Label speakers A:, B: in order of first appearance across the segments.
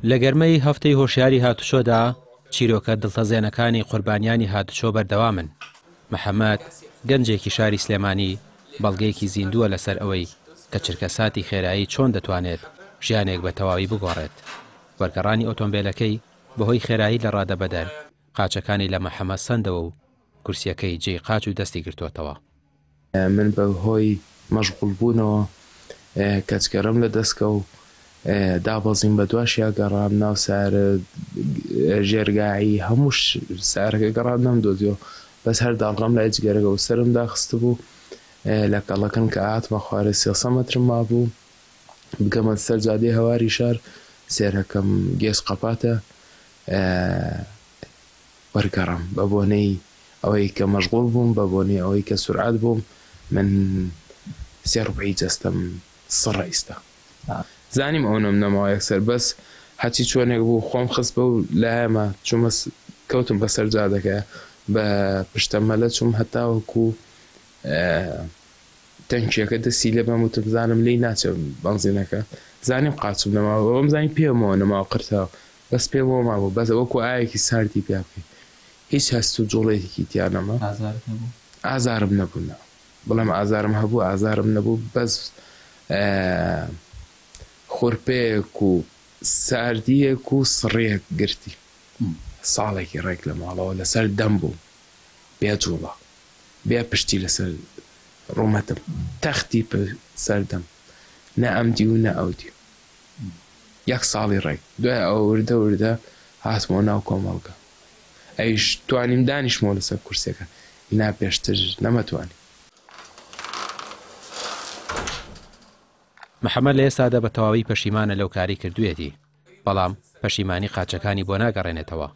A: لە گەرمەی هەفتەی هۆشیاری هاتوچۆدا چیرۆکە دڵتەزێنەکانی قوربانیانی هاتوچۆ بەردەوامن. محەمەد، گەنجێکی شاری سلێمانی، بەڵگەیەکی زیندووە لەسەر ئەوەی کە چرکەساتی خێرایی چۆن دەتوانێت ژیانێک بە تەواوی بگۆڕێت. وەرگەڕانی ئۆتۆمبێلەکەی بەهۆی خێرایی لەڕادەبەدەر، قاچەکانی لە محەمەد سەندەوە و کورسییەکەی جێی قاچ و دەستی گرتۆتەوە.
B: من بە هۆی مەشغوڵ بوونەوە کەچکەرەم لە دەست کەوت، دابەزیم بە دواشیا گەڕام ناو سەیارە ژێرگاعی هەموو سەیارەکە گەڕام نەمدۆزیەوە بەس هەر داڵغەم لای جگەرەکە بوو سەرم داخستبوو لە کەڵەکن کە هاتمە خوارێ 300 مەترم مابوو بگەمە سەر جادەی هەواری شار سێرەکەم گێچ قەپاتە وەرگەڕام بە بۆنەی ئەوەی کە مەشغوڵ بووم بە بۆنەی ئەوەی کە سورعەت بووم من سێ ڕوبعی جەستەم سڕە ئیستا زانیم ئەونەم نەماوە یەکسەر بەس هەچی چۆنێک بوو خۆم خست بەو لایەمە چوومە کەوتم بەسەر جادەکە بە پشتە مەلە چووم هەتاوەکو تەنکیەکە دەستی لێ بەم وتم زانم لێی ناچێ بەنزینەکە زانیم قاچم نەماوە ئەوەم زانی پێمەوە نەماوە قرتاوە بەس پێمەوە مابوو بەس وەکو ئاوێکی ساردی پیا بکەی هیچ هەست و جوڵەیەکی تیا نەما.
C: ئازارت نەبوو؟
B: ئازارم نەبوو نا. بڵێم ئازارم هەبوو ئازارم نەبوو بەس خورپەیەک و ساردییەک و سڕیەک گرتی. ساڵێکی ڕێک لە ماڵەوە لەسەر دەم بووم بێ جوڵە بێ پشتی لەسەر ڕوومەتم تەختی سەر دەم نە ئەم دیو و نە ئەو دیو. یەک ساڵی ڕێک دوای ئەوە وردە وردە هاتمەوە ناو کۆمەڵگە ئەویش توانیم دانیشمەوە لەسەر کورسیەکە ئینا پێشتر نەمەتوانی.
A: محەمەد لە ئێستادا بە تەواوی پەشیمانە لەو کارەی کردوویەتی، بەڵام پەشیمانی قاچەکانی بۆ ناگەڕێنێتەوە.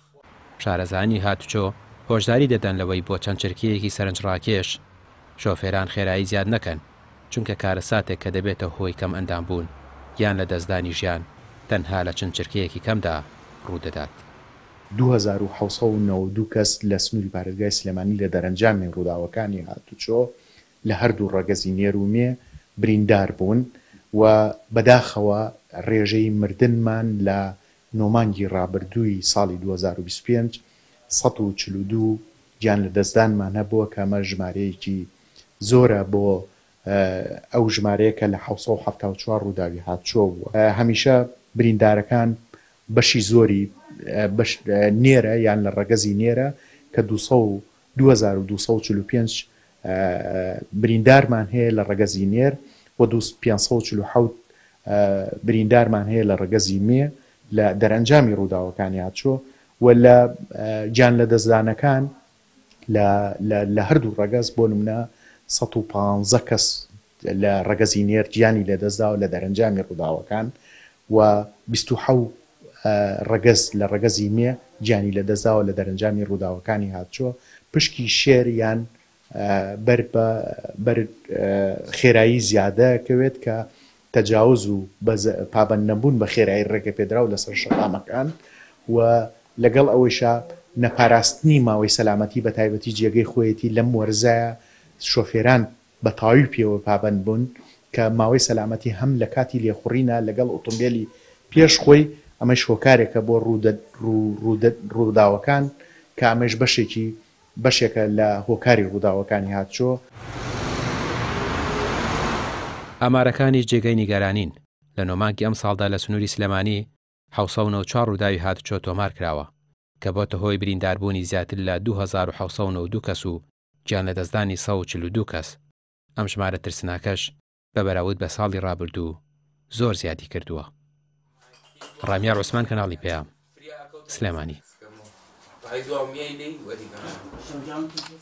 A: شارەزایانی هاتوچۆ هۆشداری دەدەن لەوەی بۆ چەند چرکەیەکی سەرنجڕاکێش شۆفێران خێرایی زیاد نەکەن، چونکە کارەساتێک کە دەبێتە هۆی کەمئەندامبوون یان لەدەستدانی ژیان تەنها لە چەند چرکەیەکی کەمدا ڕوودەدات.
D: 2792 کەس لە سنووری پارێزگای سلێمانی لە دەرەنجامی ڕووداوەکانی هاتوچۆ لە هەردوو ڕەگەزی نێر و مێ بریندار بوون و بەداخەوە ڕێژەی مردنمان لە نۆ مانگی ڕابردووی ساڵی 2025 142 گیانلەدەستدانمان هەبووە کە ئەمە ژمارەیەکی زۆرە بۆ ئەو ژمارەیە کە لە 774 ڕووداوی هاتچۆ بووە. هەمیشە بریندارەکان بەشی زۆری بەش نێرە یان لە ڕەگەزی نێرە کە 2245 بریندارمان هەیە لە ڕەگەزی نێر و 547 بریندارمان هەیە لە ڕەگەزی مێ لە دەرئەنجامی ڕووداوەکانی هاتچۆ و لە گیانلەدەستدانەکان لە لە لە هەردوو ڕەگەز بۆ نمونە 115 کەس لە ڕەگەزی نێر گیانی لەدەستداوە لە دەرەنجامی ڕووداوەکان و 27 ڕەگەز لە ڕەگەزی مێ گیانی لەدەستداوە لە دەرەنجامی ڕووداوەکانی هاتچۆ پشکی شێر یان بەر بە بەر خێرایی زیادە کەوێت کە تەجاوز و پابەند نەبوون بە خێرایی ڕێگەپێدراو لەسەر شەقامەکان و لەگەڵ ئەوەیشا نەپاراستنی ماوەی سەلامەتی بە تایبەتی جێگەی خۆیەتی لەم وەرزە شۆفێران بە تەواوی پێوە پابەند بوون کە ماوەی سەلامەتی هەم لە کاتی لێخوڕینە لەگەڵ ئۆتۆمبێلی پێش خۆی ئەمەش هۆکارێکە بۆ ڕووداوەکان کە ئەمەش بەشێکی بەشێکە لە هۆکاری ڕووداوەکانی هاتچۆ.
A: ئامارەکانیش جێگەی نیگەرانین، لە نۆ مانگی ئەمساڵدا لە سنووری سلێمانی 794 ڕووداوی هاتوچۆ تۆمارکراوە، کە بۆتە هۆی برینداربوونی زیاتر لە 2792 کەس و گیانلەدەستدانی 142 کەس، ئەم ژمارە ترسناکەش بە بەراورد بە ساڵی ڕابردوو زۆر زیادی کردووە. ڕامیار عوسمان کەناڵی پەیام، سلێمانی.